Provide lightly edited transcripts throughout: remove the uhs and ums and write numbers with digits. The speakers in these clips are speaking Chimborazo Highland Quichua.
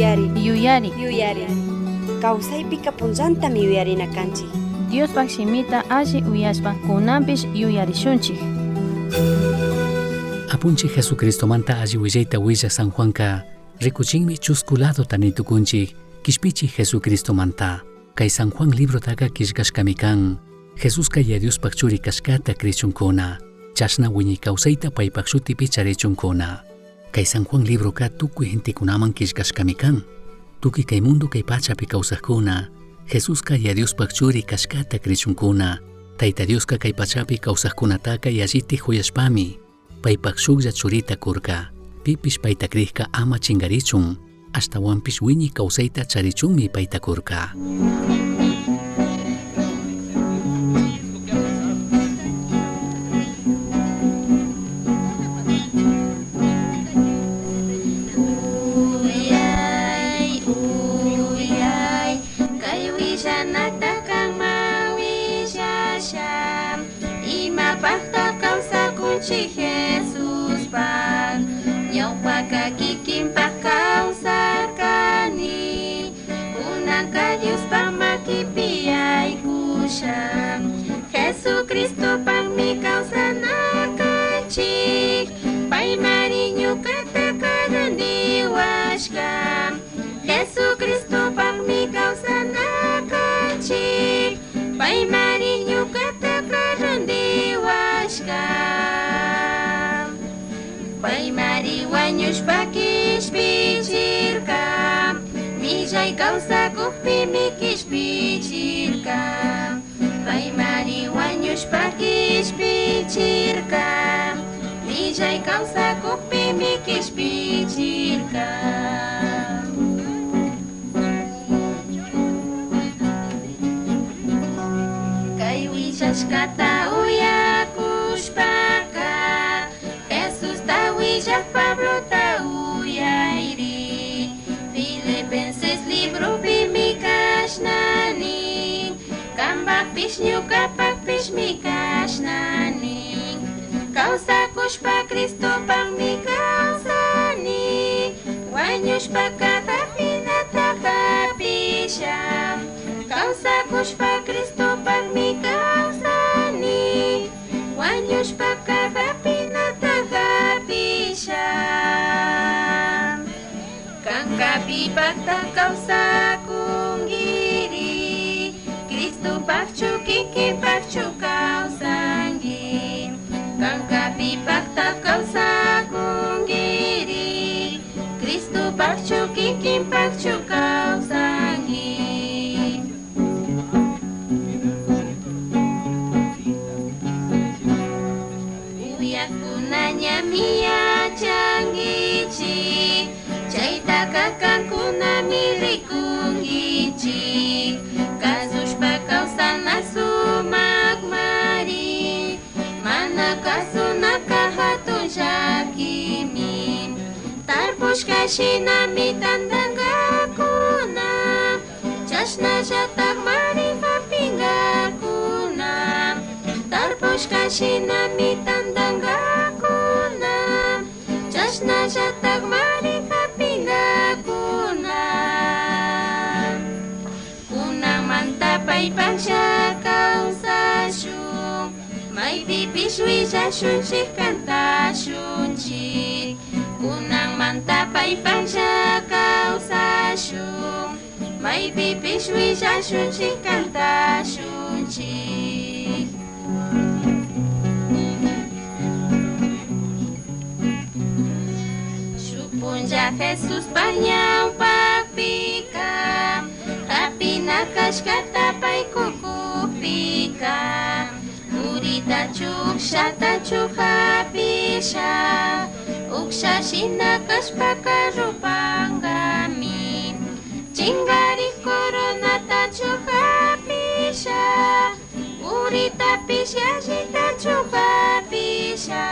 Yuyari. Yuyari. Yuyari. Kawsaypika punllantami yuyarina kanchik. Diospaj shimita alli uyashpa kunanpish yuyarishunchik. Apunchik Jesucristomanta alli willayta willaj San Juanka rikuchinmi chusku ladota nitukunchik kishpichik Jesucristomanta. Kay San Juan librotaqa killkashkami kan. Jesuska Yaya Diospaj churi kashkata krichunkuna. Chashna wiñay kawsayta paypaj shutipi charichunkuna. Kay San Juan libroka tukuy gentekunaman killkashkami kan. Tukuy kay mundo kay pachapi kawsajkuna. Jesuska Yaya Diospaj churi kashkata krichunkuna. Tayta Dioska kay pachapi kawsajkunataka yallitik huyashpami. Paypaj shuklla churita kurka. Pipish payta krikka ama chingarichun. Ashtawanpish wiñay kawsayta charichunmi payta kurka. Uyay, uyay, kay willanata kanman willasha. Imapaqta kawsakunchik Jesuspaq. Ñawpaka kikinpaq kawsarkani. Kunanka Diospaq makipi aykusha. Jesucristopaqmi kawsana kanchik. Paymari ñuqata karandiwashka. Jesucristopaqmi kawsana kanchik. Paymari ñuqata karandiwashka. Paymari wañushpa kishpichirka. Millay kawsakukpimi kishpichirka. Paymari wañushpa kishpichirka. Millay kawsakukpimi kishpichirka. Kay willashkata uyakushpaka Jesusta willaj Pablota uyayri. Filipenses libropimi kashnani. Kambakpish ñukapakpishmi kashnani. Kawsakushpa Cristopakmi kawsani. Wañushpaka hapinata hapisha. Kawsakushpa Cristopakmi kawsani. Wañushpaka hapinata hapisha. Kankapipakta kawsakunkiri. Cristopakchu kikinpakchu kawsanki. Kankapipakta kawsakunkiri. Cristopakchu kikinpakchu kawsanki. Uyakunañami yachankichik. Chaytaka kankunami rikunkichik. Kasushpa kawsana sumakmari. Mana kasunaka hatun llakimi. Tarpushka shinami tantankakuna. Chashnallatak mari hapinkakuna. Tarpushka shinami tantankakuna. Chashnallatak mari hapinkakuna. Kunamanta paypaqlla kawsashun. Maypipish willashunchik kantashunchik. Kunamanta paypaqlla kawsashun. Maypipish willashunchik kantashunchik. Shuk punlla Jesuspaq ñawpaqpika hapina kashkata pay kukupika. Uritachu ukshatachu hapisha. Uksha shina kashpaka rupankami. Chingarik coronatachu hapisha. Uritapish yallitachu hapisha.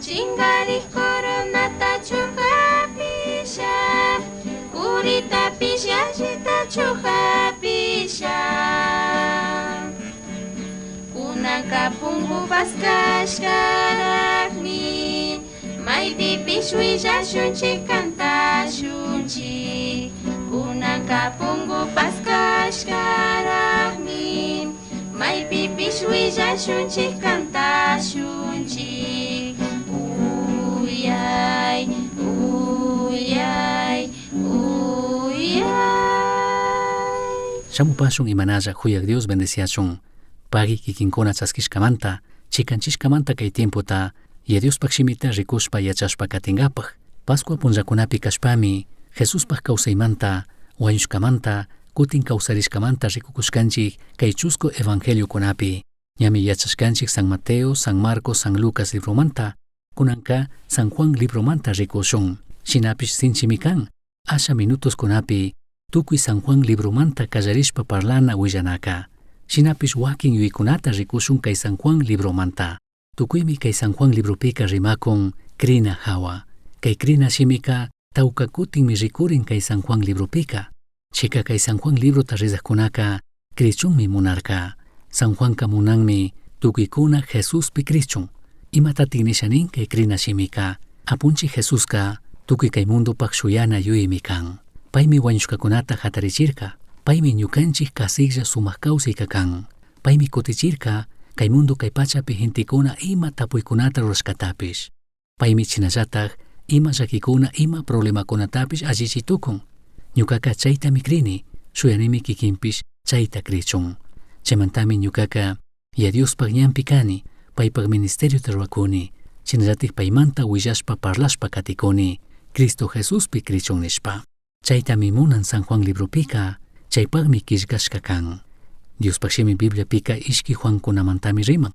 Chingarik coronatachu hapisha. Uritapish yallitachu hapisha. Kunanka punku paskashkaraqmi. Maypi Maypipish willashunchik kantashunchik. Kunanka pungu paskashkaraqmi. Maypipish willashunchik kantashunchik. Uyay, uyay, uyay. Shamupashun imanalla huyak Dios bendeciachun. Pagui kikinkuna chaskishkamanta, chikanchishkamanta kay tiempota, y Diospaj shimita rikushpa yachashpa katingapaj. Pascua punllakunapi kashpami, Jesuspaj kawsaymanta, wañushkamanta, kutin kawsarishkamanta rikukushkanchik kay chusku evangeliokunapi. Ñami yachashkanchik San Mateo, San Marcos, San Lucas libromanta, kunanka San Juan libromanta rikushun. Shinapish sinchimi kan, asha minutoskunapi, tukuy San Juan libromanta kallarishpa parlana willanaka. Shinapish wakin yuyaykunata rikushun kay San Juan libromanta. Tukuymi kay San Juan libropika rimakun krina hawa. Kay krina shimika tawka kutinmi rikurin kay San Juan libropika. Chika kay San Juan librota rizaqkunaka krichunmi munarka. San Juanka munanmi tukuykuna Jesuspi krichun. Imatatik nisha nin kay krina shimika. Apunchik Jesuska tukuy kay mundopaq shuyana yuyaymi kan. Paymi wañushkakunata hatarichirka. Paymi ñukanchik kasiklla sumaq kawsayka kan. Paymi kutichirka kay mundo kay pachapi gentekuna ima tapuykunata rurashkatapish. Paymi chinallatak ima llakikuna ima problemakunatapish allichi tukun. Ñukaka chaytami krini, shuyanimi kikinpish chayta krichun. Chaymantami ñukaka ya Diospaj ñanpi kani, paypaj ministeriota rurakuni, chinallatik paymanta willashpa parlashpa katikuni, Cristo Jesuspi krichun nishpa. Chaytami munan San Juan libropika, chaypaqmi killkashka kan. Diospaj shimi Bibliapika ishki Juankunamantami riman.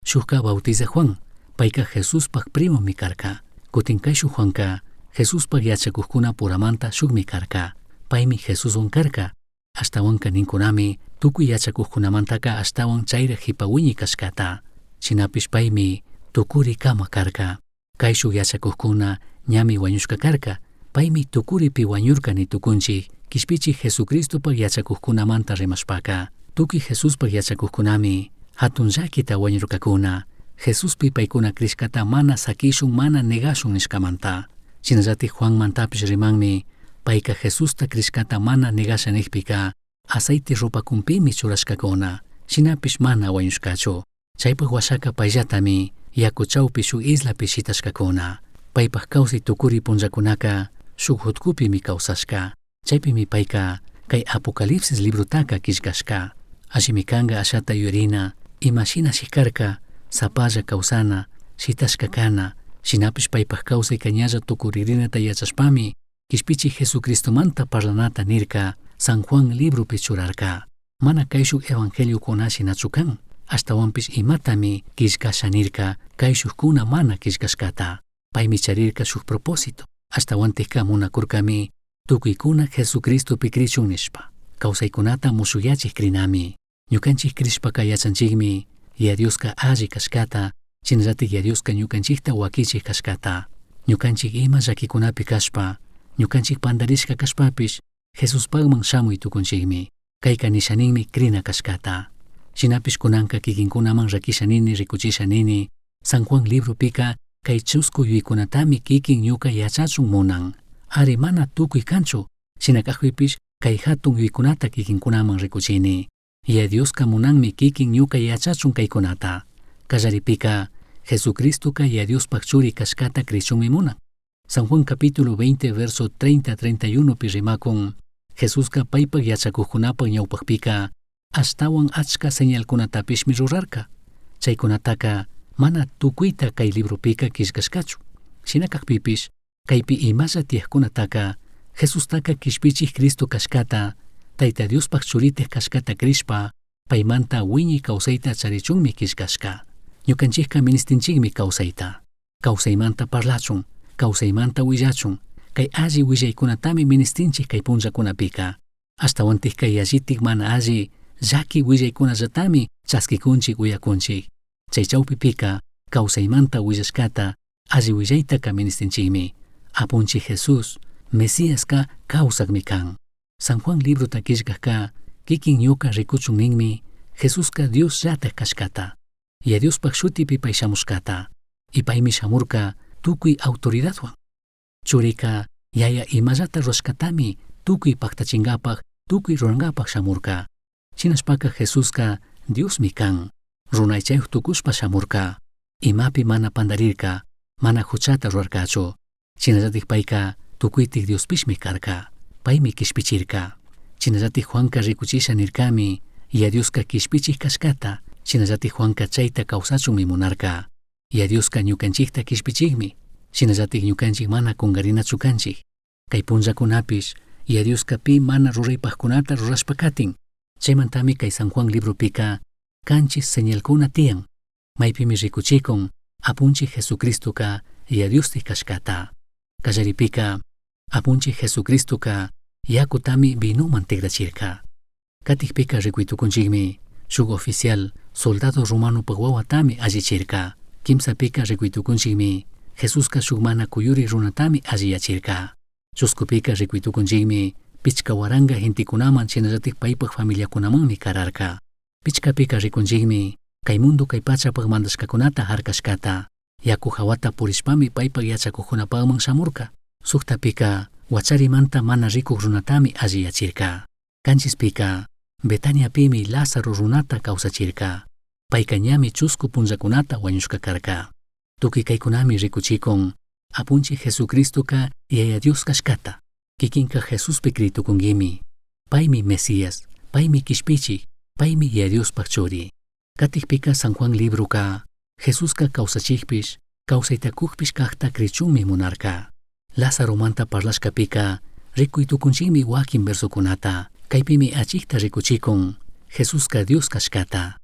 Shukka Bautiza Juan, payka Jesuspaj primomi karka. Kutin kayshu Juanka, Jesuspaj yachakuqkuna puramanta shukmi karka. Paymi Jesuswan karka. Ashtawanka ninkunami tukuy yachakuqkunamantaka ashtawan chayraq jipa wiñay kashkata. Shinapish paymi tukurikama karka. Kayshuk yachakuqkuna ñami wañushka karka. Paymi tukuripi wañurka ni tukunchik, kishpichik Jesucristopaj yachakuqkunamanta rimashpaka. Tukuy Jesuspaj yachakuqkunami hatun llakita wañurkakuna. Jesuspi paykuna krishkata mana sakishun mana negashun nishkamanta. Shinallatik Juanmantapish rimanmi, payka Jesusta krishkata mana negasha nijpika, aceite rupakunpimi churashkakuna, shinapish mana wañushkachu. Chaypaj washaka payllatami yaku chawpi shuk islapi shitashkakuna. Paypaj kawsay tukuri punllakunaka shuk hutkupimi kawsashka. Chaypimi payka kay Apocalipsis librotaka killkashka. Allimi kanka ashata yuyarina, imashina karka, sapalla kawsana, shitashka kana, shinapish paypaj kawsayka ñalla tukuririnata yachashpami, kishpichik Jesucristomanta parlanata nirka, San Juan libropi churarka. Mana kayshuk evangeliokuna shinachu kan, ashtawanpish imatami killkasha nirka, kayshukuna mana killkashkata. Paymi charirka shuk propósito, ashtawantikka munakurkami, tukuykuna Jesucristopi krichun nishpa. Kawsaykunata mushuyachik krinami. Ñukanchik krishpaka yachanchikmi, ya Dioska alli kashkata, shinallatik ya Dioska ñukanchikta wakichik kashkata. Ñukanchik ima llakikunapi kashpa, ñukanchik pandarishka kashpapish, Jesuspagman shamuy tukunchikmi. Kayka nishaninmi krina kashkata. Shinapish kunanka kikinkunaman rakisha nini rikuchisha nini, San Juan libropika kay chusku yuyaykunatami kikin ñuka yachachun munan. Ari mana tukuy kanchu, shina kajpipish kay hatun yuyaykunata kikinkunaman rikuchini. Ya Dioska munanmi kikin ñuka yachachun kaykunata. Kallaripika, Jesucristoka ya Diospaj churi kashkata krichunmi munan. San Juan capítulo 20 verso 30-31 pi rimakun, Jesuska paypaj yachakuqkunapaj ñawpaqpika ashtawan achka señalkunatapishmi rurarka. Chaykunataka mana tukuyta kay libropika killkashkachu. Shina kajpipish, kaypi imalla tiyaqkunataka Jesustaka kishpichik Cristo kashkata, Tayta Diospaj churitik kashkata krishpa, paymanta wiñay kawsayta charichunmi killkashka. Ñukanchikka ministinchikmi kawsayta. Kawsaymanta parlachun, kawsaymanta willachun, kay alli willaykunatami ministinchik kay punllakunapika. Ashtawantik kay yallitik mana alli llaki willaykunallatami chaskikunchik uyakunchik. Chay chawpipika kawsaymanta willashkata alli willaytaka ministinchikmi. Apunchik Jesús, Mesíaska kawsakmi kan. San Juan librota killkajka kikin ñuka rikuchun ninmi Jesuska Dios llatak kashkata. Ya Diospaj shutipi pay shamushkata. Y paymi shamurka Tucui autoridadhuan. Churica Yaya imallata rurashcatami tucui pajtachingapaj, tucui rurangapaj shamurca. Shinashpaca Jesusca Diosmi can. Runa aichayuj tucushpa shamurca. Imapi mana pandarirca, mana juchata rurarcachu. Shinallataj paica tucuitaj Diospishmi carca. Paimi quishpichirca. Shinallataj Juanca ricuchisha nircami, Yaya Diosca quishpichij cashcata. Shinallataj Juanca chaita causachunmi munarca. Yaya Diosca ñucanchijta quishpichijmi. Shinallataj ñucanchij mana cungarinachu canchij. Cai punllacunapish Yaya Diosca pi mana ruraipajcunata rurashpa catin. Chaimantami cai San Juan libropica canchis señalcuna tiyan. Maipimi ricuchicun Apunchij Jesucristoca Yaya Diostij cashcata. Callaripica Apunchij Jesucristoca yacutami vinoman tigrachirca. Catijpica ricui tucunchijmi shuj oficial soldado romanopaj huahuatami allichirca. Quimsapica ricui tucunchijmi Jesusca shuj mana cuyuri runatami alliyachirca. Chuscupica ricui tucunchijmi pichca huaranga gentecunaman shinallataj paipaj familiacunamanmi cararca. Pichcapica ricunchijmi cai mundo cai pachapaj mandashcacunata jarcashcata. Yacu jahuata purishpami paipaj yachacujcunapajman shamurca. Sujtapica huacharimanta mana ricuj runatami alliyachirca. Canchispica Betaniapimi Lázaro runata causachirca. Paica ñami chuscu punllacunata huañushca carca. Tucui caicunami ricuchicun Apunchij Jesucristoca Yaya Dios cashcata. Quiquinca Jesuspi cri tucunguimi. Paimi Mesías, paimi Quishpichij, paimi Yaya Diospaj churi. Catijpica San Juan libroca Jesusca causachijpish, causaita cujpish cajta crichunmi munarca. Lazaromanta parlashcapica ricui tucunchijmi huaquin versocunata. Caipimi achijta ricuchicun Jesusca Dios cashcata.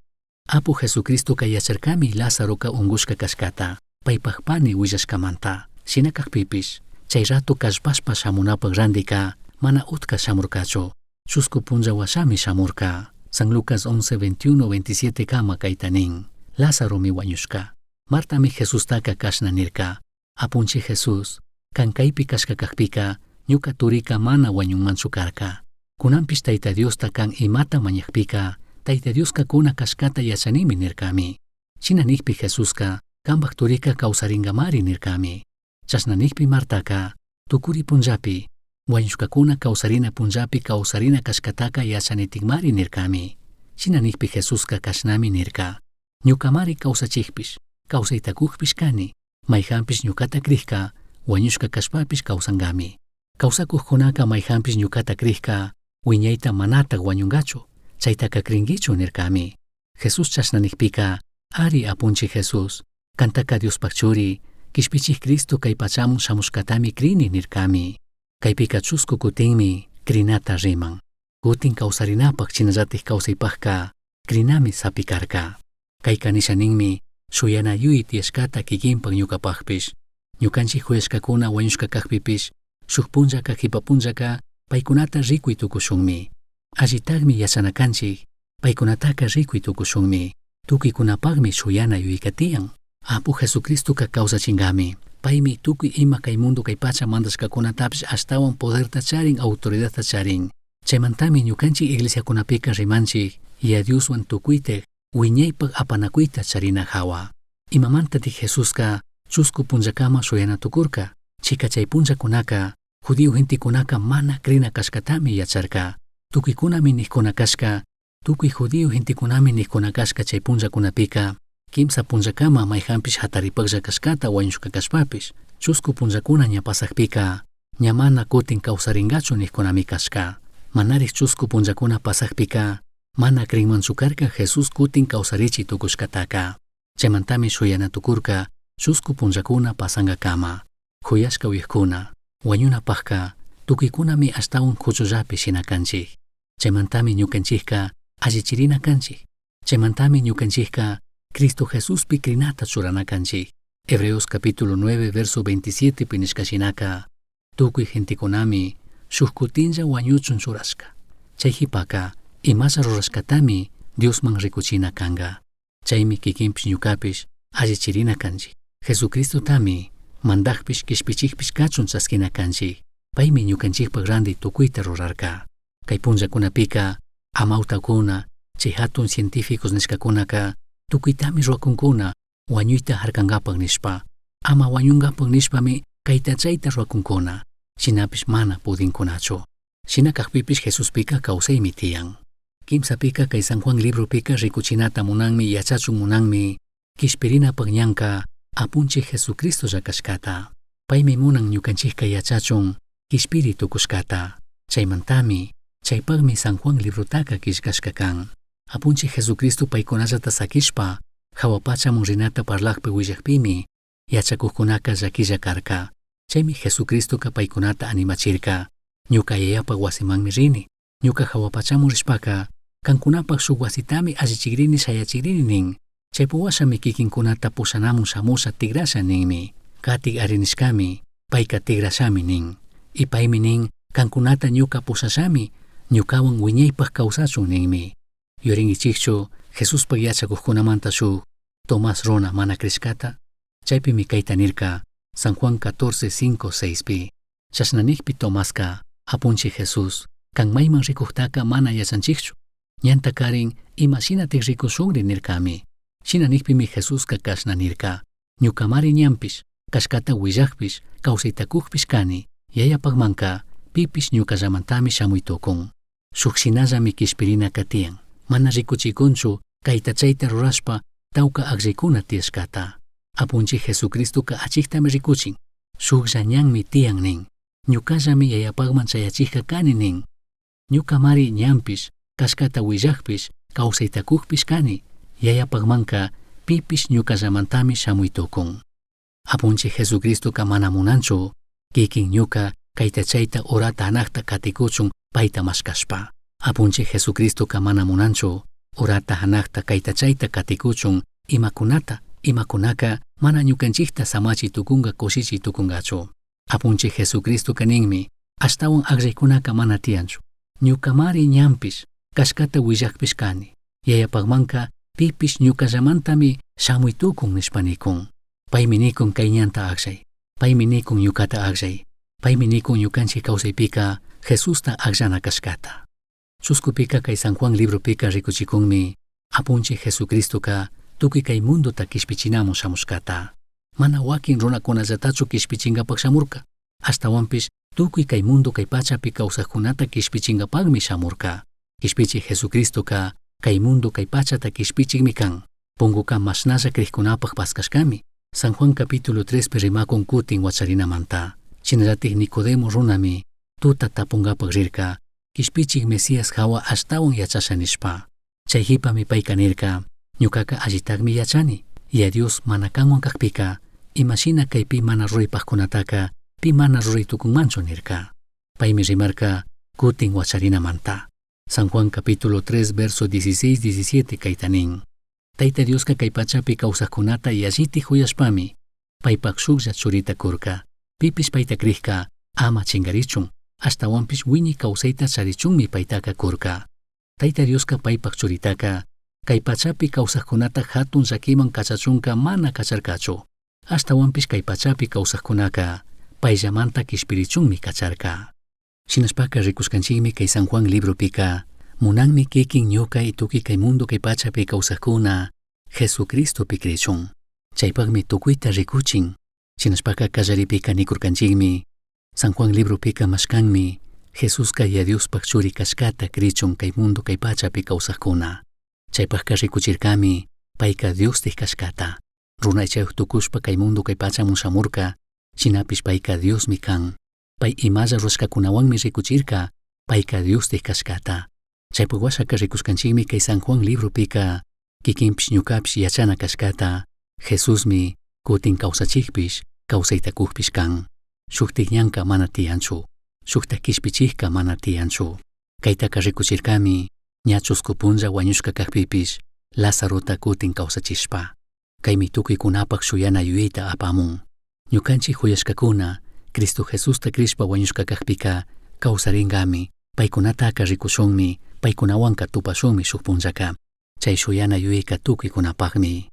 Apu Jesucristoca yacharcami Lazaroca ungushca cashcata. Paipaj pani huillashcamanta. Shina cajpipish, chai rato callpashpa shamunapaj randica mana utca shamurcachu. Chuscu punlla huashami shamurca. San Lucas 11, 21, 27 cama caita nin. Lazaromi huañushca. Martami Jesustaca cashna nirca. Apunchij Jesús, can caipi cashca cajpica, ñuca turica mana huañunmanchu carca. Cunanpish Taita Diosta can imata mañajpica, Taita Diosca cuna cashcata yachanimi nircami. Shina nijpi Jesusca, cambaj turica causaringamari nircami. Chashna nijpi Martaca, tucuri punllapi, huañushcacuna causarina punllapi causarina cashcataca yachanitigmari nircami. Shina nijpi Jesusca cashnami nirca. Ñucamari causachijpish, causaita cujpish cani, maijanpish ñucata crijca, huañushca cashpapish causangami. Causacujcunaca maijanpish ñucata crijca, huiñaita manataj huañungachu, chaitaca cringuichu nircami. Jesús chashna nijpica, ari Apunchij Jesús, cantaca Diospaj churi, quishpichij Cristo cai pachaman shamushcatami crini nircami. Caipica chuscu cutinmi crinata riman. Cutin causarinapaj shinallataj causaipajca crinami sapi carca. Caica nisha ninmi shuyana yuyai tiyashcata kikinpaj ñucapajpish. Ñucanchij juyashcacuna huañushca cajpipish, shuj punllaca jipa punllaca paicunata ricui tucushunmi. Allitajmi yachana canchij, paicunataca ricui tucushunmi. Tucuicunapajmi shuyana yuyaica tiyan. Apu Jesucristoca causachingami. Paimi tucui ima cai mundo cai pacha mandashcacunatapish ashtahuan poderta charin, autoridadta charin. Chaimantami ñucanchij iglesiacunapica rimanchij, Yaya Dioshuan tucuitaj huiñaipaj apanacuita charina jahua. Imamantatik Jesusca chuscu punllacama shuyana tucurca. Chica chai punllacunaca judío gentecunaca mana crina cashcatami yacharca. Tucuicunami nijcuna cashca, tucui judío gentecunami nijcuna cashca chai punllacunapica, quimsa punllacama maijanpish jataripajlla cashcata huañushca cashpapish, chuscu punllacuna ña pasajpica, ña mana cutin causaringachu nijcunami cashca. Manarij chuscu punllacuna pasajpica, mana crinmanchu carca Jesús cutin causarichi tucushcataca. Chaimantami shuyana tucurca chuscu punllacuna pasangacama. Juyashca uyajcuna, huañunapajca tucuicunami ashtahuan cuchullapi shina canchij. Chaimantami ñucanchijca allichirina canchij. Chaimantami ñucanchijca Cristo Jesuspi crinata churana canchij. Hebreos capítulo 9 verso 27 pi nishca shinaca, tucui gentecunami shuj cutinlla huañuchun churashca. Chai jipaca imalla rurashcatami Diosman ricuchina canga. Chaimi kikinpish ñucapish allichirina canchij. Jesucristotami mandajpish quishpichijpish cachun chasquina canchij. Paimi ñucanchijpaj randi tucuita rurarca. Cai punllacunapica amautacuna, chai jatun científicos nishcacunaca tucuitami ruracuncuna huañuita jarcangapaj nishpa. Ama huañungapaj nishpami caita chaita ruracuncuna, shinapish mana pudincunachu. Shina cajpipish Jesuspica causaimi tiyan. Quimsapica kay San Juan libropika rikuchinata munanmi yachachun munanmi kishpirinapaj ñanka Apunchij Jesucristolla cashcata. Paymi munan ñukanchikka yachachun kishpiri tukushkata. Chaymantami, chaypakmi San Juan librotaka killkashka kan. Apunchij Jesucristo paykunallata sakishpa, jahua pachaman rinata parlakpi willakpimi, yachakukkunaka llaquilla karka. Chaymi Jesucristoka paykunata animachirka. Ñuka yayapak wasimanmi rini. Ñuka jahua pachaman rishpaka, kankunapak shuk wasitami allichikrini shayachikrini nin. Chaypi washami kikinkunata pushanamun shamusha tigrasha ninmi. Katik arinishkami, payka tigrashami nin. Y paymi nin, kankunata ñuka pushashami, ñukawan wiñaypak kawsachun ninmi. Yurinkichikchu Jesuspak yachakukkunamanta shuk Tomás runa mana crishkata? Chaypimi kayta nirka, San Juan 14, 5, 6 pi. Chashna nikpi Tomaska, Apunchik Jesús, kan mayman rikuktaka mana yachanchikchu. Ñanta karin ima shinatik rikushunri nirkami. Shina nikpimi Jesuska kashna nirka, ñukamari ñanpish, kashkata willakpish, kawsaytakukpish kani, yayapakmanka pipish ñukallamantami shamuy tukun. Shuk shinallami kishpirinaka tiyan, mana rikuchikunchu kayta chayta rurashpa tawka akllaykuna tiyashkata. Apunchik Jesucristoka achiktami rikuchin, shuklla ñanmi tiyan nin, ñukallami yayapakman chayachikka kani nin. Ñukamari ñanpish, kashkata willakpish, kawsaytakukpish kani, yayapakmanka pipish ñukallamantami shamuy tukun. Apunchik Jesucristoka mana munanchu, kikin ñuka kayta chayta urata hanakta katikuchun payta mashkashpa. Apunchik Jesucristoka mana munanchu, urata hanakta kayta chayta katikuchun imakunata, imakunaka mana ñukanchikta samachi tukunga kushichi tukungachu. Apunchik Jesucristoka ninmi, ashtawan akllaykunaka mana tiyanchu. Ñukamari ñanpish, kashkata willakpish kani. Yayapakmanka pipish ñukallamantami shamuy tukun nishpa nikun. Paymi nikun kay ñanta akllay. Paymi nikun ñukata akllay. Paymi nikun ñukanchik kawsaypika Jesusta akllana kashkata. Chuskupika kay San Juan libropika rikuchikunmi, Apunchik Jesucristoka tukuy kay mundota kishpichinamun shamushkata. Mana wakin runakunallatachu kishpichinkapak shamurka. Ashtawanpish tukuy kay mundo kay pachapi kawsakkunata kishpichinkapakmi shamurka. Kishpichik Jesucristoka kay mundo kay pachata kishpichikmi kan. Punguka mashnalla krikkunapak paskashkami. San Juan capítulo 3 pi rimakun kutin wacharinamanta. Shinallatik Nicodemo runami tuta tapunkapak rirka, kishpichik Mesías hawa ashtawan yachasha nishpa. Chay hipami payka nirka, ñukaka allitakmi yachani, Yaya Dios mana kanwan kakpika, imashina kay pi mana ruraypakkunataka pi mana ruray tukunmanchu nirka. Paymi rimarka kutin wacharinamanta. San Juan capítulo 3 verso 16 17 kayta nin. Tayta Dioska kay pachapi kawsakkunata yallitik huyashpami, paypak shuklla churita kurka. Pipish payta krikka ama chinkarichun, ashtawanpish wiñay kawsayta charichunmi paytaka kurka. Tayta Dioska paypak churitaka kay pachapi kawsakkunata hatun llakiman kachachunka mana kacharkachu. Ashtawanpish kay pachapi kawsakkunaka payllamanta kishpirichunmi kacharka. Shinashpaka rikushkanchikmi kay San Juan libropika, munanmi kikin ñuka y tukuy kay mundo kay pachapi kawsakkuna Jesucristopi krichun. Chaypakmi tukuyta rikuchin. Shinashpaka kallaripika nikurkanchikmi, San Juan libropika mashkanmi, Jesuska Yaya Diospak churi kashkata krichun kay mundo kay pachapi kawsakkuna. Chaypakka rikuchirkami payka Diostik kashkata. Runa aychayuk tukushpa kay mundo kay pachamun shamurka, shinapish payka Diosmi kan. Pay imalla rurashkakunawanmi rikuchirka payka Diostik kashkata. Chaypak washaka rikushkanchikmi kay San Juan libropika kikinpish ñukapish yachana kashkata, Jesusmi kutin kawsachikpish, kawsaytakukpish kan. Shuktik ñanka mana tiyanchu, shukta kishpichikka mana tiyanchu. Kaytaka rikuchirkami ña chusku punlla wañushka kakpipish Lazarota kutin kawsachishpa. Kaymi tukuykunapak shuyana yuyayta apamun. Ñukanchik huyashkakuna, Cristo Jesusta krishpa wañushka kakpika kawsarinkami, paykunataka rikushunmi, paykunawanka tupashunmi shuk punllaka. Chay shuyana yuyayka tukuykunapakmi.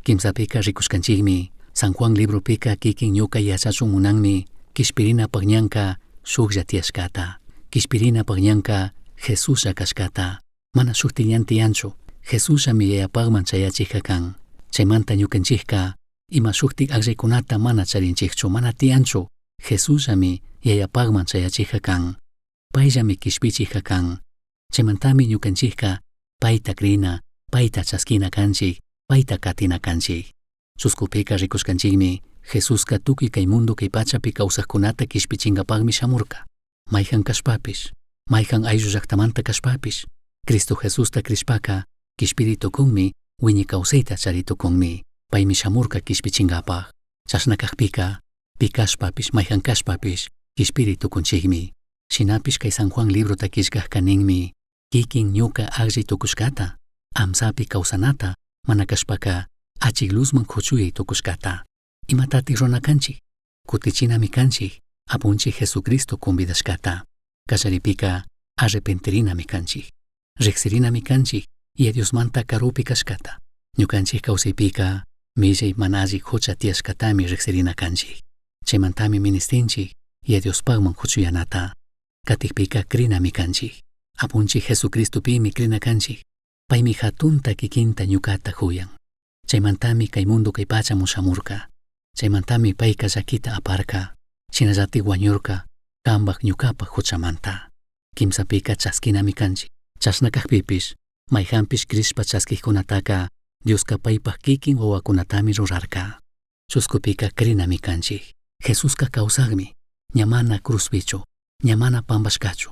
Kimsapika rikushkanchikmi, San Juan libropika kikin ñuka yachachun munanmi, kishpirinapak ñanka shuklla tiyashkata. Kishpirinapak ñanka Jesuslla kashkata. Mana shukti ñan tiyanchu, Jesusllami yayapakman chayachikka kan. Chaymanta ñukanchikka Ima shuktik akllaykunata mana charinchikchu, mana tiyanchu. Jesusllami Yayapakman chayachijka kan. Payllami kishpichijka kan. Chaymantami ñukanchikka payta krina, payta chaskina kanchik, payta katina kanchik. Chuskupika rikushkanchikmi Jesuska tukuy kay mundo kay pachapi kawsakkunata kishpichinkapakmi shamurka. Mayhan kashpapish, mayhan ayllu llaktamanta kashpapish, Cristo Jesusta krishpaka kishpiri tukunmi, wiñay kawsayta chari tukunmi. Paymi shamurka kishpichinkapak. Chashna kakpika, pi kashpapish, mayhan kashpapish, kishpiri tukunchikmi. Shinapish kay San Juan librota killkakka ninmi, kikin ñuka akllay tukushkata, amsapi kawsanata, mana kashpaka achik luzman kuchuyay tukushkata. Imatatik rurana kanchik? Kutichinami kanchik Apunchik Jesucristo convidashkata. Kallaripika arrepentirinami kanchik. Riksirinami kanchik Yaya Diosmanta karupi kashkata. Ñukanchik kawsaypika millay mana alli hucha tiyashkatami riksirina kanchik. Chaymantami ministinchik Yaya Diospakman huchuyanata. Katikpika krinami kanchik. Apunchik Jesucristopimi krina kanchik. Paymi hatunta kikinta ñukata huyan. Chaymantami kay mundo kay pachaman shamurka. Chaymantami payka llakita aparka. Shinallatik wañurka kanpak ñukapak huchamanta. Kimsapika chaskinami kanchik. Chashna kakpipish mayhanpish krishpa chaskikkunataka Dioska paypak kikin wawakunatami rurarka. Chuskupika krinami kanchik. Jesuska kawsakmi, ña mana cruzpichu, ña mana pampashkachu.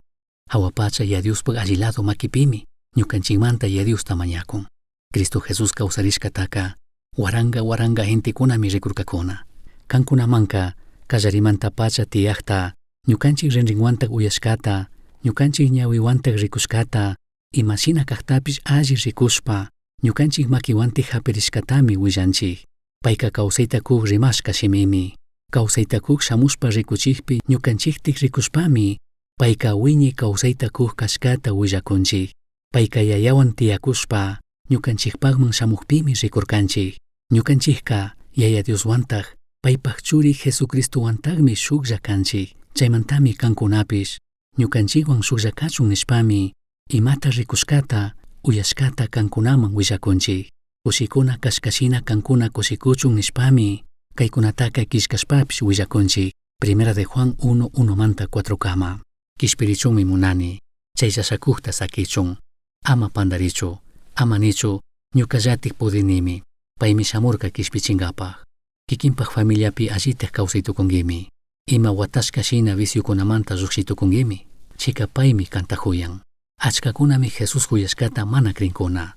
Jahua pacha Yaya Diospak alli lado makipimi ñukanchikmanta Yaya Diosta mañakun. Cristo Jesús kawsarishkataka waranga waranga gentekunami rikurkakuna. Kankunamanka kallarimantapacha tiyakta, ñukanchik rinrinwantak uyashkata, ñukanchik ñawiwantak rikushkata, imashina kaktapish alli rikushpa, ñukanchik makiwantik hapirishkatami willanchik. Payka kawsayta kuk rimashka shimimi. Kawsayta kuk shamushpa rikuchikpi ñukanchiktik rikushpami, payka wiñay kawsayta kuk kashkata willakunchik. Payka yayawan tiyakushpa, ñukanchikpakman shamukpimi rikurkanchik. Ñukanchikka Yaya Dioswantak, paypak churi Jesucristowantakmi shuklla kanchik. Chaymantami kankunapish, ñukanchikwan shuklla kachun nishpami, imata rikushkata, uyashkata kankunaman willakunchik. Kushikuna kashkashina kankuna kushikuchun nishpami, kaykunataka killkashpapish willakunchik. Primera de Juan 1, 1 manta 4 kama. Kishpirichunmi munani, chay llashakukta sakichun. Ama pantarichu, ama nichu, ñukallatik pudinimi. Paymi shamurka kishpichinkapak. Kikinpak familiapi allitak kawsay tukunkimi. Ima watashka shina viciokunamanta llukshi tukunkimi. Chika paymi kanta huyan. Achkakunami Jesús huyashkata mana krinkuna.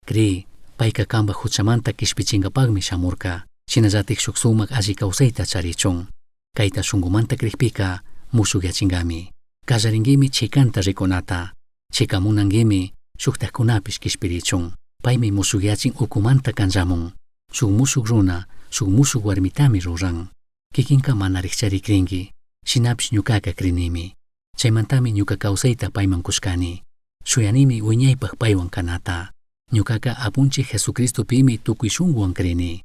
Kri, payka kanpak huchamanta kishpichinkapakmi shamurka. Shinallatik shuk sumak alli kawsayta charichun. Kayta shunkumanta krikpika mushukyachinkkami. Kallarinkimi chikanta rikunata. Chika munankimi shuktakkunapish kishpirichun. Paymi mushukyachin ukumanta kanllamun. Shuk mushuk runa, shuk mushuk warmitami ruran. Kikinka mana rikchari krinki. Shinapish ñukaka krinimi. Chaymantami ñuka kawsayta payman kushkani. Shuyanimi wiñaypak paywan kanata. Ñukaka Apunchik Jesucristopimi tukuy shunkuwan krini.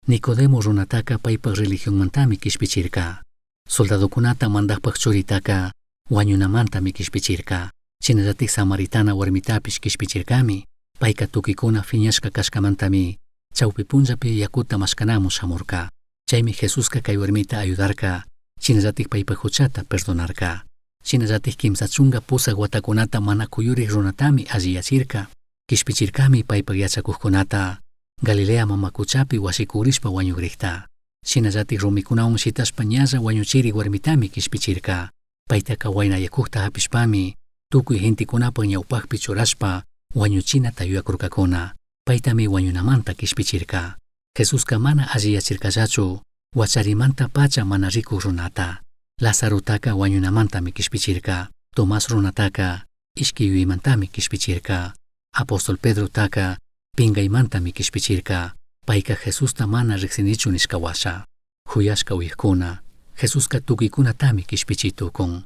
Nicodemo runataka paypak religionmantami kishpichirka. Soldadokunata mandakpak churitaka wañunamantami kishpichirka. Shinallatik samaritana warmitapish kishpichirkami. Payka tukuykuna fiñashka kashkamantami chawpi punllapi yakuta mashkanamun shamurka. Chaymi Jesuska kay warmita ayudarka, shinallatik paypak huchata perdonarka. Shinallatik kimsa chunka pusak watakunata mana kuyurik runatami alliyachirka. Kishpichirkami paypak yachakukkunata Galilea mama kuchapi washikurishpa wañukrikta. Shinallatik rumikunawan shitashpa ñalla wañuchirik warmitami kishpichirka. Paytaka waynayakukta hapishpami tukuy gentekunapak ñawpakpi churashpa wañuchinata yuyakurkakuna. Paytami wañunamanta kishpichirka. Jesuska mana alliyachirkallachu wacharimanta pacha mana rikuk runata. Lazarotaka wañunamantami kishpichirka. Tomás runataka ishki yuyaymantami kishpichirka. Apóstol Pedrotaka pinkaymantami kishpichirka. Payka Jesusta mana riksinichu nishka washa. Huyashka uyakuna. Jesuska tukuykunatami kishpichi tukun.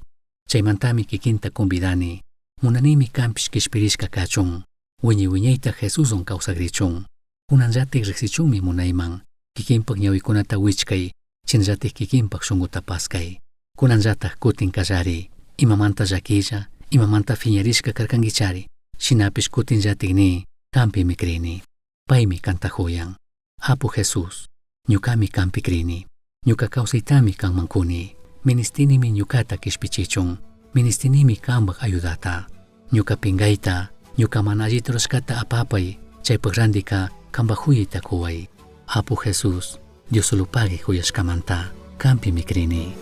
Chaymantami kikinta convidani. Munanimi kanpish kishpirishka kachun. Wiñay wiñayta Jesuswan kawsakrichun. Kunanllatik riksichunmi munayman. Kikinpak ñawikunata wichkay, shinallatik kikinpak shunkuta paskay. Kunanllatak kutin kallari. Imamanta llakilla, imamanta fiñarishka karkankichari. Shinapish kutinllatik ni, kanpimi krini. Paymi kanta huyan. Apu Jesús, Ñucami canpi crini. Ñuca kawsaytami kanman kuni. Ministinimi ñucata kishpichichun. Ministinimi kanpaj ayudata. Ñuca pingaita, ñuca mana allita rurashcata apapay, chaypaj randika kanpaj juyayta kuway. Apu Jesús, Diosolopagui juyashkamanta, kanpimi crini.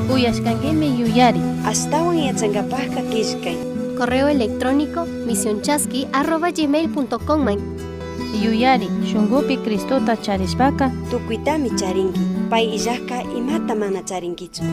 Uyashkankimi yuyari. Ashtawan yachankapajka killkay. Correo electrónico misionchasqui@gmail.com man. Yuyari, shunkupi Cristota charishpaka Tukuytami charinki. Pay illajka imata mana charinkichu.